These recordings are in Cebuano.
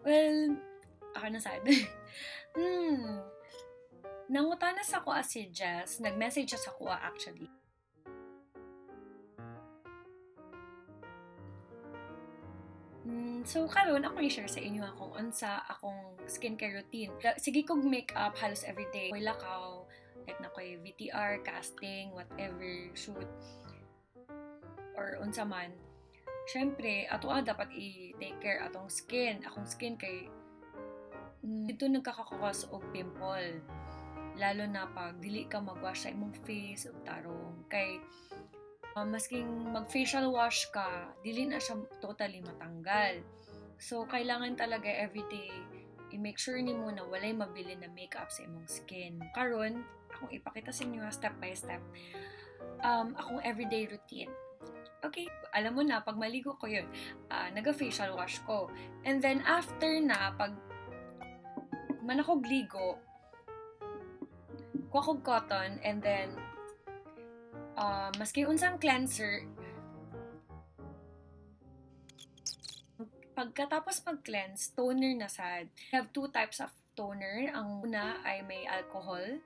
Well, ako na sad. Nangutana sa ako si Jess, nag-message siya sa kuha actually. So karon akong i-share sa inyo akong unsa akong skincare routine. Sige kog makeup halos everyday. Koy lakaw, like na koy VTR, casting, whatever, shoot or unsa man. Syempre, ato dapat i-take care atong skin. Akong skin kay dito nagkakakos og pimple. Lalo na pag dili ka mag-wash sa imong face og tarong kay masking mag-facial wash ka, dili na siya totally matanggal. So, kailangan talaga everyday i-make sure nimo na walay mabili na makeup sa imong skin. Karon, akong ipakita sa inyo step by step akong everyday routine. Okay, alam mo na, pag maligo ko yun, naga-facial wash ko. And then, after na, pag manakog ligo, kuha kog cotton, and then, maski unsang cleanser, pagkatapos mag-cleanse, toner na sad. I have two types of toner. Ang una ay may alcohol.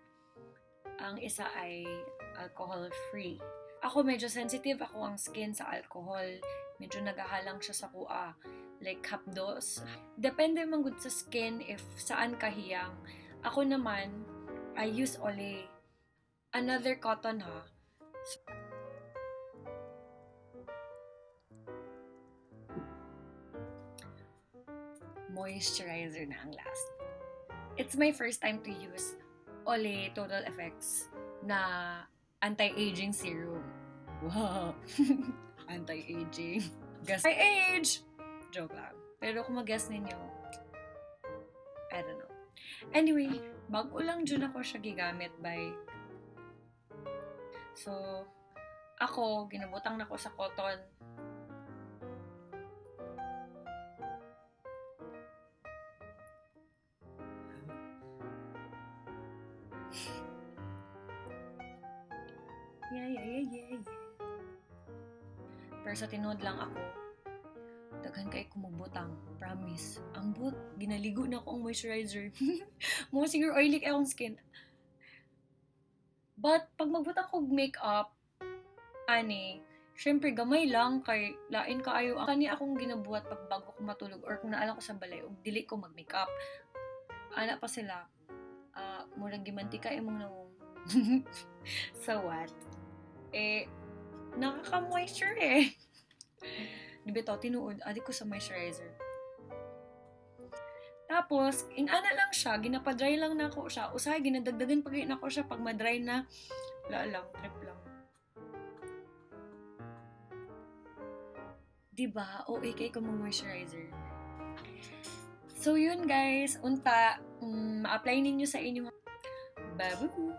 Ang isa ay alcohol-free. Ako medyo sensitive ako ang skin sa alcohol. Medyo nagahalang siya sa kuha. Like hapdos. Depende man gud sa skin if saan kahiyang. Ako naman, I use Olay. Another cotton ha. So, moisturizer na ang last. It's my first time to use Olay Total Effects na anti-aging serum. Wow! Anti-aging. Guess my age! Joke lang. Pero kung mag-guess ninyo, I don't know. Anyway, bago lang dyan ako siya gigamit by. So, ako, ginabutang na ko sa cotton. Yeah. Pero sa tinuod lang ako, daghan kay kumubutang. Promise. Ang but, ginaligo na ako ang moisturizer. Mga siguro oily kay akong skin. But, pag magbutang kog makeup, ani, syempre gamay lang kay lain kaayo. Kani akong ginabuhat pag bago ko matulog or kung naala ko sa balay ug dili ko mag-makeup. Ana pa sila. Murag gimantika imong nawong. So what? Eh, nakaka-moisture eh. Di ba ito, tinuod, adi ko sa moisturizer. Tapos, inana lang siya, ginapadry lang na ako siya. Usahay, ginadagdagan pa gayud nako siya pag madry na. Wala lang, trip lang. Diba? OA kay ko moisturizer. So, yun guys. Unta, ma-apply ninyo sa inyong babu.